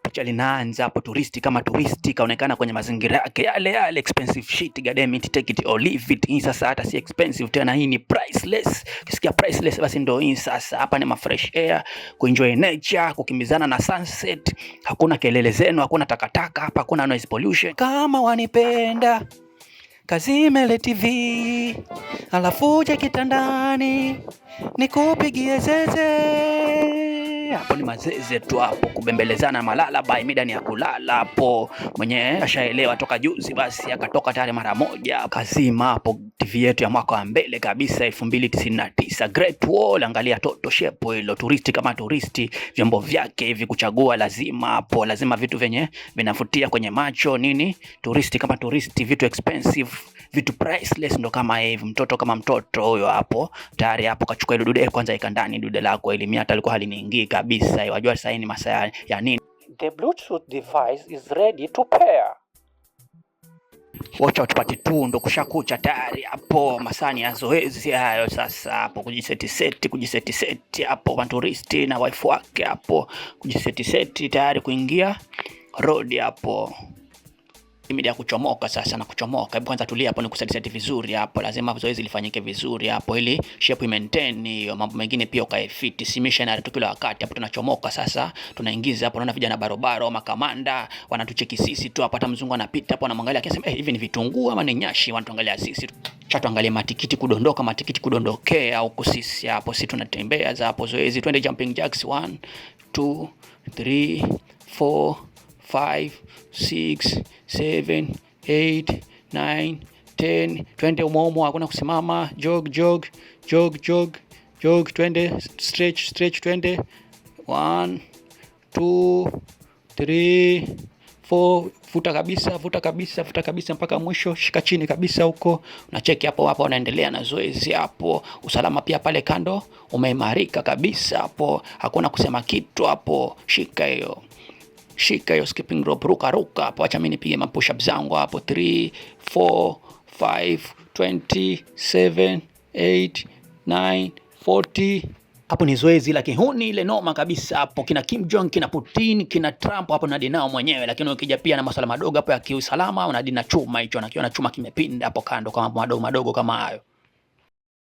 Picha linaanza hapo, touristi kama touristi kaonekana kwenye mazingira yake yale yale, expensive shit, goddamn it, take it or leave it. Hii sasa hata si expensive tena, hii ni priceless. Ukisikia priceless, basi ndo hii sasa. Hapa ni ma fresh air, kuenjoy nature, kukimbizana na sunset. Hakuna kelele zenu, hakuna takataka hapa, hakuna noise pollution. Kama wanipenda, kazime ile TV, alafu uje kitandani nikupigie zeze. Hapo ni mazeze tu hapo, kubembelezana malala bai, mida ni ya kulala hapo. Mwenye ashaelewa toka juzi, basi akatoka tayari mara moja, kazima hapo TV yetu ya mwaka wa mbele kabisa 2099 Great Wall. Angalia toto shepo hilo, touristi kama touristi, vyombo vyake hivi kuchagua lazima hapo, lazima vitu vyenye vinavutia kwenye macho nini, touristi kama touristi, vitu expensive, vitu priceless, ndo kama hivi. Mtoto kama mtoto huyo hapo tayari hapo kachukua ile dude kwanza, ika ndani dude lako ili mimi hata alikuwa haliniingii kabisa. Wajua sasa ni masaa ya nini? The Bluetooth device is ready to pair. Watch out part 2 ndo kushakucha tayari hapo, masani ya zoezi hayo sasa hapo, kujiseti seti, kujiseti seti hapo, matouristi na wife wake hapo kujiseti seti tayari kuingia road hapo, mida ya kuchomoka sasa na kuchomoka. Hebu kwanza tulia hapo, nikuseti seti vizuri hapo, lazima zoezi lifanyike vizuri hapo ili shape maintain hiyo, mambo mengine pia ukae fit, si missionary tu kila wakati hapo. Tunachomoka sasa, tunaingiza hapo, naona vijana barobaro makamanda wanatucheki sisi tu hapo, hata mzungu anapita hapo anamwangalia akisema, eh, hivi ni vitunguu ama ni nyashi? Wanatuangalia sisi cha tuangalie matikiti kudondoka, matikiti kudondokea huku sisi hapo, sisi tunatembea za hapo zoezi, twende jumping jacks 1 2 3 4 5 6 7 8 9 10, twende umo, hakuna kusimama, jog jog jog jog jog, twende stretch stretch, twende 1 2 3 4, vuta kabisa, vuta kabisa, vuta kabisa mpaka mwisho, shika chini kabisa huko, unacheki hapo hapo, unaendelea na zoezi hapo. Usalama pia pale kando umeimarika kabisa hapo, hakuna kusema kitu hapo, shika hiyo, shika hiyo skipping rope, ruka ruka hapo. Acha mimi nipige ma push up zangu hapo 3 4 5 20 7 8 9 40. Hapo ni zoezi la kihuni ile noma kabisa hapo, kina Kim Jong, kina Putin, kina Trump hapo nadi nao mwenyewe. Lakini ukija pia na masuala madogo hapo ya kiusalama, unadi na chuma hicho, nakiona chuma kimepinda hapo kando, kama madogo madogo kama hayo.